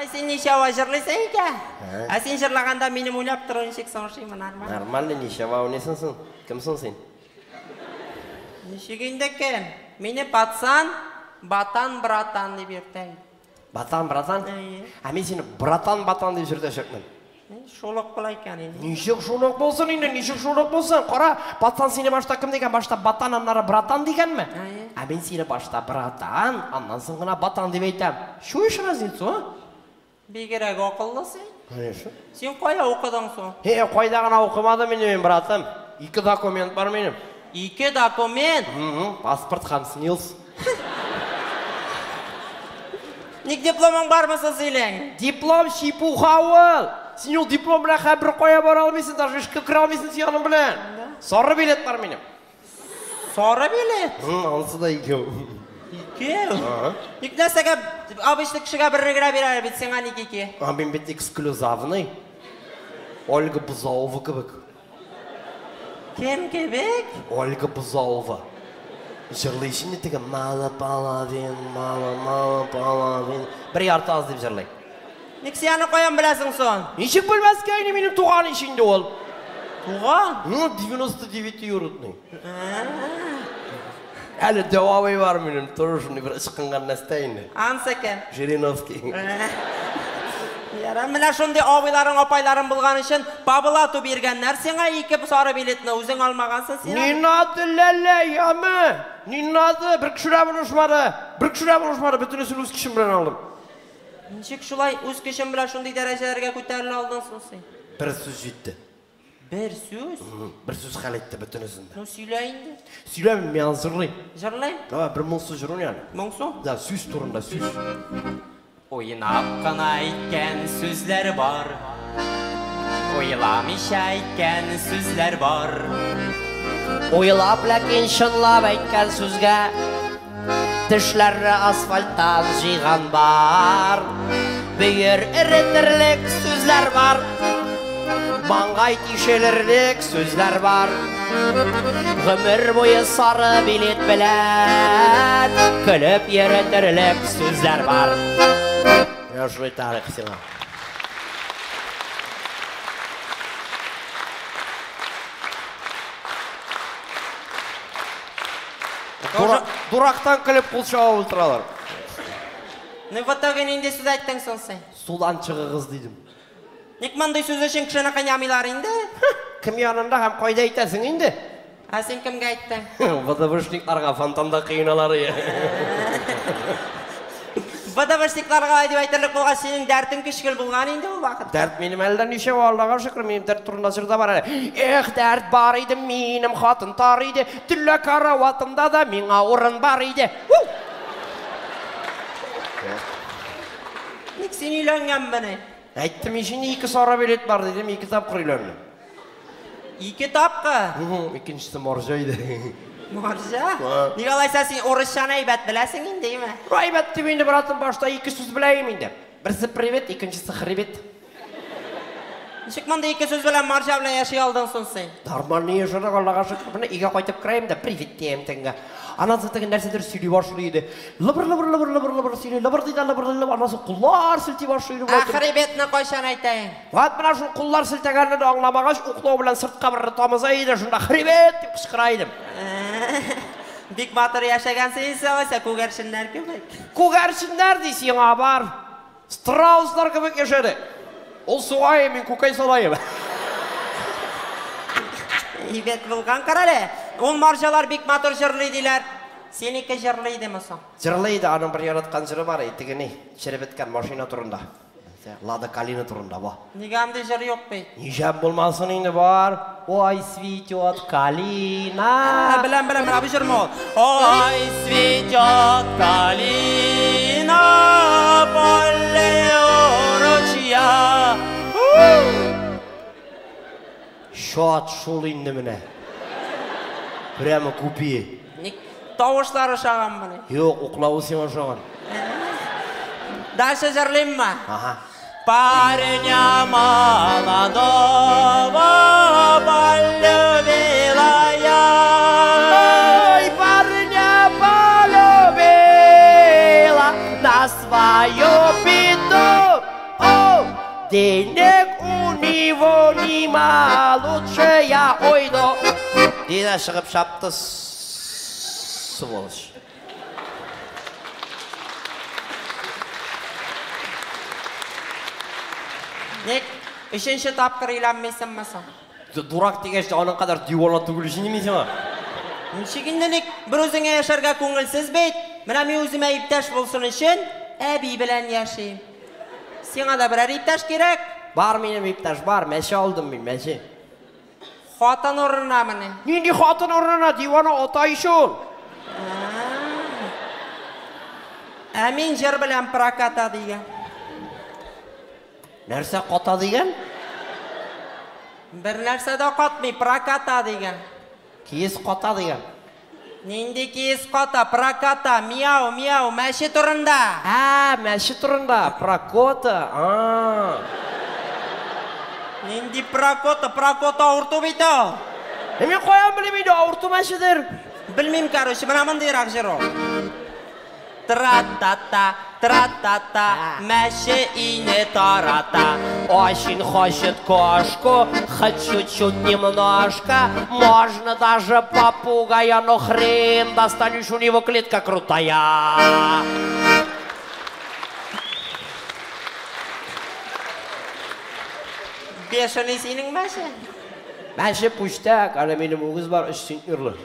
Алай син ничава җырлыйсың икән? Ә син җырлаганда минем уйнап тору ничек соң, ошыймы, нормально? Нормально, ничава уйныйсың соң. Кем соң син? Ничек инде кем? Мине пацан, батан, братан дип йөртә. Батан, братан? Әйе. Ә мин сине братан, батан дип йөртәчәкмен. Шул ук була икән инде. Ничек шул ук булсын инде, ничек шул ук булсын? Кара, пацан сине башта кем дигән? Башта батан, аннары братан дигәнме? Әйе. Ә мин сине башта братан, аннан соң гына батан дип әйтәм. Чуешь разницу, а? Бигрәк акыллы син. Конечно. Син кая укыдың соң? He, кайда гына укымадым инде мин, братым. Ике документ бар минем. Ике документ. Паспорт һәм СНИЛС. Ник дипломың бармы соң синең? Диплом чепуха ул. Син ул диплом белән хәбәр кая бара алмыйсың, даже эшкә керә алмыйсың син аның белән. Сары билет бар минем. Сары билет? Анысы да икәү. Икәү? Ага. Ник нәрсәгә обычный кешегә бер генә бирәләр бит, сиңа ник ике? А мин бит эксклюзивный. Ольга Бузова кебек. Кем кебек? Ольга Бузова. Җырлый инде теге мало половин, мало, мало половин. Бер ярты аз дип җырлый. Ник син аны каян беләсең соң? Ничек белмәскә инде, минем туган ич инде ул. Туган? Ну, 99-юродный. Әле дәвамы бар минем, тоже шундый бер ычкынган нәрсә инде. Ансы кем? Жириновский. Яра, менә шундый абыйларың, апайларың булган өчен по блату биргәннәр сиңа ике сары билетны, үзең алмагансың син. Не надо, ләлә, яме. Не надо, бер кеше дә булышмады. Бер кеше дә булышмады, бөтенесен үз көчем белән алдым. Ничек шулай үз көчең белән шундый дәрәҗәләргә күтәрелә алдың соң син? Бер сүз җитте. Бер сүз? Бер сүз хәл итте бөтенесен дә. Ну, сөйлә инде. Сөйләмим, мин җырлыйм. Җырлыйм? Давай, бер моңсу җырын яны. Моңсу? Да, сүз турында, сүз. Уйнап кына әйткән сүзләр бар. Уйламыйча әйткән сүзләр бар. Уйлап, ләкин чынлап әйткән сүзгә тешләрне асфальттан җыйган бар. Бөер эретерлек сүзләр бар. Маңгай тишелерлек сүзләр бар. Гомер буе сары билет белән көлеп йөртерлек сүзләр бар. Менә шулай тарих сиңа. Дурактан көлеп кул чабып утыралар. Ну, в итоге нинди сүз әйттең соң син? Судан чыгыгыз дидем. Ник мондый сүз өчен кешене кыйнамыйлар инде? Кем янында һәм кайда әйтәсең инде? Ә син кемгә әйттең? ВДВшникларга фонтанда кыйналар. ВДВшникларга дип әйтерлек булгач, синең дәртең көчкел булган инде ул вакытта. Дәрт минем әлдә ничә, Аллага шөкер, минем дәрт турында җыр да бар әле. Эх, дәрт бар иде, минем хатын тар иде, төнлә караватымда да миңа урын бар иде. Ник син өйләнгәнмени? Әйттем, ишин ике сары билет бар дидем, ике тапкыр өйләндем. Ике тапкыр? Икенчесе марҗа иде. Марҗа? Ник алайса син урысчаны әйбәт беләсең инде, димме? Әйбәт дип инде, братым, башта ике сүз беләем инде. Берсе привет, икенчесе хребет. Ничек мондый ике сүз белән марҗа белән яши алдың соң син? Нормально яшәдек, Аллага шөкер. Менә өйгә кайтып керәем дә привет дием тегеңә. Аннан соң теге нәрсәдер сөйли башлый иде. Лыбыр, лыбыр, лыбыр, лыбыр, лыбыр сөйли, лыбыр ди дә лыбыр, лыбыр, аннан соң куллар селти башлый иде. Ә хребетне кайчан әйтәйен? Вот менә шул куллар селтәгәнне дә аңламагач, уклау белән сыртка бер тамыза иде, шунда хребет дип кычкыра идем. Бик батыр яшәгәнсең син, алайса күгәрченнәр кебек. Күгәрченнәр ди сиңа бар. Страуслар кебек яшәде. Ул сугай, мин күкәй салаем. Әйбәт булган, карале. Ул марҗалар бик матур җырлый диләр. Синеке җырлый идеме соң? Җырлый иде, аның бер яраткан җыры бар, теге ни, череп беткән машина турында. Лада Калина турында бу. Нигә андый җыр юк бит? Нишләп булмасын инде бар. Ой, цветет калина. Беләм, беләм, менә бу җырмы ул? Ой, цветет калина, поле у ручья. Шат шул инде менә. Прямо купи. Ник тавышлар ошаган моны? Юк, уклавы сиңа ошаган. Дальше җырлыйммы? Ага. Парня молодого полюбила я. Ой, парня полюбила на свою беду. Денег у него нема, лучше я уйду. Дина чыгып чапты, сволочь. Ник өченче тапкыр өйләнмисеңме соң? Дурак дигәч, аның кадәр дивана түгел ич инде мин сиңа. Ничек инде ник бер үзеңә яшәргә күңелсез бит? Менә мин үземә иптәш булсын өчен әби белән яшим. Сиңа да берәр иптәш кирәк. Бар минем иптәш, бар, мәче алдым мин, мәче. Хатын урынына мени? Нинди хатын урынына? Дивана ата ич ул. Ә мин җыр белән проката дигән. Нәрсә ката дигән? Бер нәрсә дә катмый, проката дигән. Киез ката дигән. Нинди киез ката, проката, мияу, мияу, мәче турында. Ә, мәче турында, прокота. А. Нинди прокота, прокота авырту бит ул. Ә мин каян белим инде, авырту мәчедер. Белмим, короче, менә мондыйрак җыр ул. Тра-та-та, тра-та-та, мәче өйне тарата. Очень хочет кошку, хоть чуть-чуть немножко. Можно даже попугая, но хрен достанешь, у него клетка крутая. Бешеный синең мәче. Мәче пүчтәк, әле минем үгез бар, 3 центнерлы.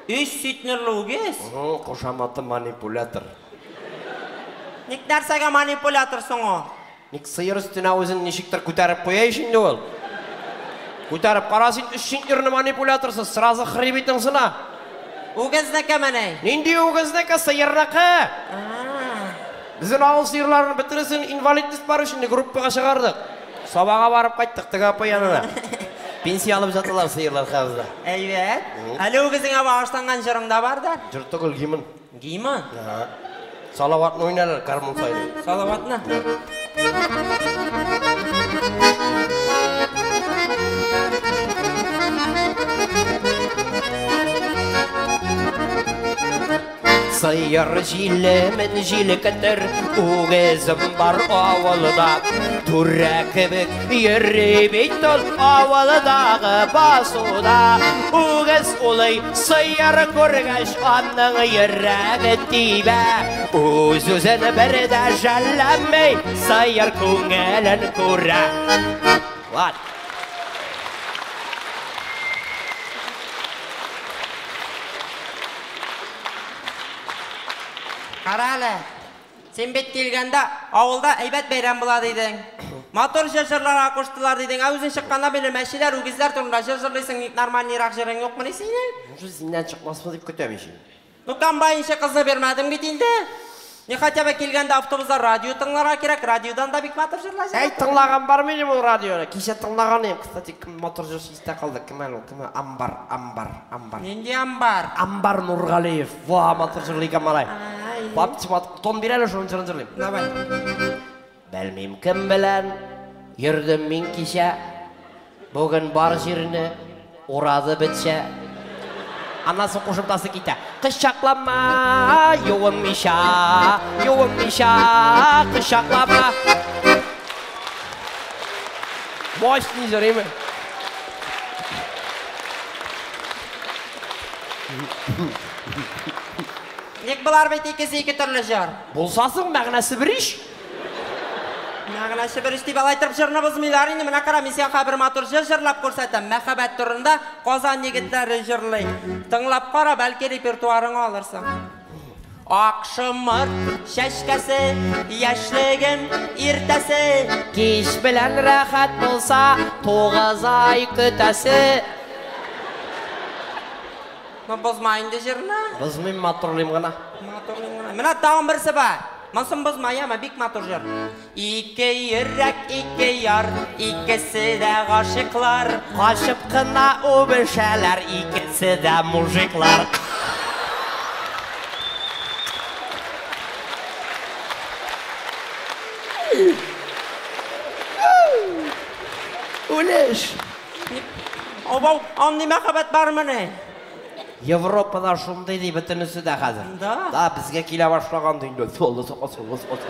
3 центнерлы үгез? Кушаматы манипулятор. Ник нәрсәгә манипулятор соң ул? Ник сыер өстенә үзен ничектер күтәреп куя ич инде ул. Күтәреп кара син 3 центнерны манипуляторсыз, сразу хребетең сына. Үгезнеке мени? Нинди үгезнеке? Сыерныкы. Безнең авыл сыерларының бөтенесен инвалидность бар өчен группага чыгардык. Сабага барып кайттык теге апа янына. Пенсия алып жаталар сыерлар хәзер. Әйбәт. Әле үгезеңә багышланган җырың да бар да? Җыр түгел, гимн. Гимн? Ага. Салаватны уйнарлар, гармун сайлый. Салаватны? Сыер җилемен җилкетер, үгезем бар авылда. Түрә кебек йөри бит ул авылдагы басуда. Үгез улый сыер күргәч, аның йөрәге тибә. Үз-үзен бер дә жәлләми, сыер күңелен күрә. Вот. Кара әле, син бит килгәндә авылда әйбәт бәйрәм була дидең. Матур җыр җырларга куштылар дидең. Ә үзең чыкканда мине мәчеләр, үгезләр турында җыр җырлыйсың, ник нормальныйрак җырың юкмыни синең? Шул синнән чыкмасмы дип көтәм ич. Ну комбайнчы кызны бирмәдем бит инде. Не хотя бы килгәндә автобуста радио тыңларга кирәк, радиодан да бик матур җырлар. Әй, тыңлаган бар минем ул радионы. Кичә тыңлаган идем. Кстати, кем матур җырчы истә калды? Кем әле ул? Кем? Амбар, Амбар, Амбар. Нинди Амбар? Амбар Нургалиев. Ва, матур җырлый икән малай. Тон бир әле, шуның җырын җырлыйм. Давай. Белмим кем белән йөрдем мин кичә. Бүген бар җирне урады бетчә. Аннан соң кушымтасы китә. Кочаклама, юынмыйча, юынмыйча, кочаклама. Мощный җыр, әйме? Ник болар бит икесе ике төрле җыр? Булса соң, мәгънәсе бер ич. Мәгънәсе бер ич дип алай торып җырны бозмыйлар инде. Менә кара, мин сиңа бер матур җыр җырлап күрсәтәм. Мәхәббәт турында Казан егетләре җырлый. Тыңлап кара, бәлки репертуарыңа алырсың. Ак шомырт чәчкәсе, яшьлегем иртәсе. Кич белән рәхәт булса, 9 ай көтәсе. Ну, бозма инде җырны. Бозмыйм, матурлыйм гына. Матурлыйм гына. Менә тагын берсе бар. Монысын бозма, яме, бик матур җыр. Ике йөрәк, ике яр, икесе дә гашыйклар. Качып кына үбешәләр, икесе дә мужиклар. Үлеш. Абау, андый мәхәббәт бармыни? Европада шундый ди бөтенесе дә хәзер. Да? Да, безгә килә башлаган ди инде. Солы, солы, солы, солы.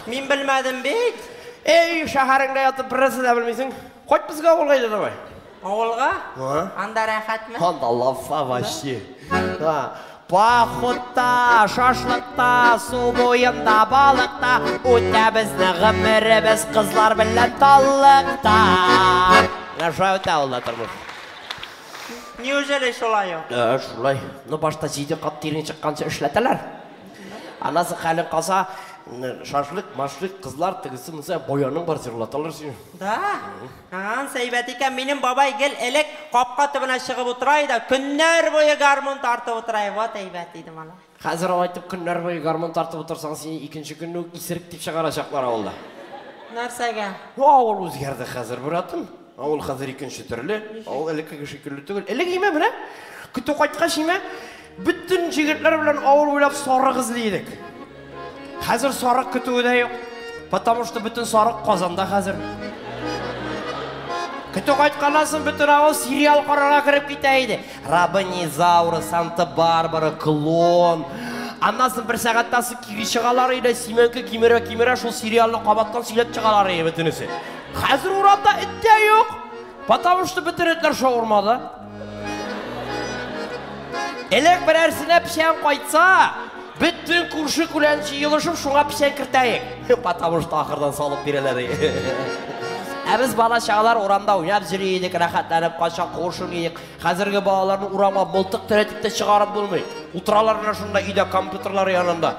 Мин белмәдем бит. Эй, шәһәреңдә ятып берәрсе дә белмисең. Кайт безгә авылга әйдә давай. Авылга? А? Анда рәхәтме? Анда лафа вообще. Да. Походта, шашлыкта, су буенда, балыкта үтә безнең гомеребез кызлар белән таллыкта. Менә шулай үтә авылда тормыш. Неужели шулай ул? Ә, шулай. Ну, башта җиде кат тирең чыкканчы эшләтәләр. Аннан соң хәлең калса, шашлык, машлык, кызлар, тегесе, монысы, баяның бар, җырлаталар сине. Да? Ансы әйбәт икән. Минем бабай гел элек капка төбенә чыгып утыра иде, көннәр буе гармун тартып утыра иде. Вот әйбәт иде малай. Хәзер алай итеп көннәр буе гармун тартып утырсаң, сине икенче көнне үк исерек дип чыгарачаклар авылда. Нәрсәгә? Ну, авыл үзгәрде хәзер, братым. Авыл хәзер икенче төрле. Авыл элеккеге шикелле түгел. Элек име менә, көтү кайткач име, бөтен җегетләр белән авыл буйлап сарык эзли идек. Хәзер сарык көтүе дә юк. Потому что бөтен сарык Казанда хәзер. Көтү кайтканнан соң бөтен авыл сериал карарга кереп китә иде. Рабыня Изаура, Санта-Барбара, Клон. Аннан соң бер сәгатьтән соң кире чыгалар иде, симәнке кимерә-кимерә шул сериалны кабаттан сөйләп чыгалар иде бөтенесе. Хәзер урамда эт тә юк. Потому что бөтен этләр шаурмада. Элек берәрсенә печән кайтса, бөтен күрше күлән җыелышып шуңа печән кертәек. Потому что ахырдан салып бирәләр. Ә без бала чагалар урамда уйнап йөри идек, рәхәтләнеп кача куышыр идек. Хәзерге балаларны урамга мылтык терәтеп тә чыгарып булмый. Утыралар менә шунда өйдә компьютерлар янында.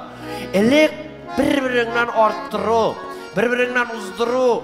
Элек бер-береңнән арттыру, бер-береңнән уздыру,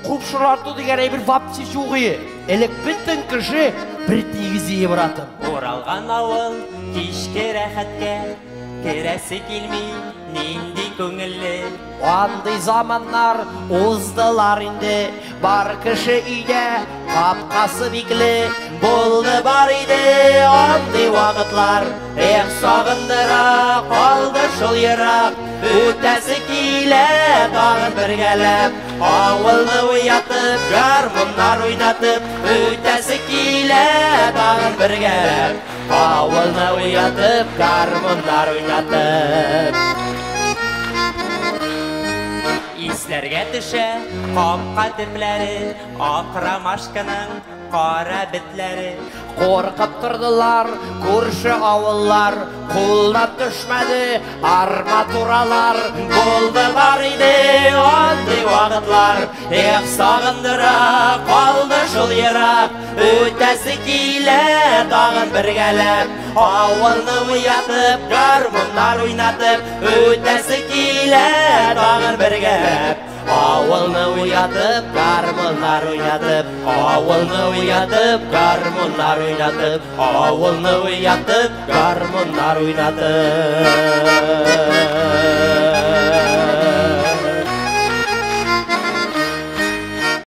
купшылату дигән әйбер вообще юк иде. Элек бөтен кеше бер тигез иде, братым. Уралган авыл кичке рәхәткә керәсе килми, нинди күңелле. Андый заманнар уздылар инде, бар кеше өйдә, капкасы бикле. Булды бар иде андый вакытлар, эх, сагындыра калды шул ерак. Үтәсе килә тагын бергәләп, авылны уятып, гармуннар уйнатып. Үтәсе килә тагын бергәләп, авылны уятып, гармуннар уйнатып. Исләргә төшә капка төпләре, ак ромашканың кара бетләре. Куркып тордылар күрше авыллар, кулдан төшмәде арматуралар. Булды бар иде андый вакытлар, эх, сагындыра калды шул ерак. Үтәсе килә тагын бергәләп, авылны уятып, гармуннар уйнатып. Үтәсе килә тагын бергәләп, авылны уятып, гармуннар уйнатып. Авылны уятып, гармуннар уйнатып. Авылны уятып, гармуннар уйнатып.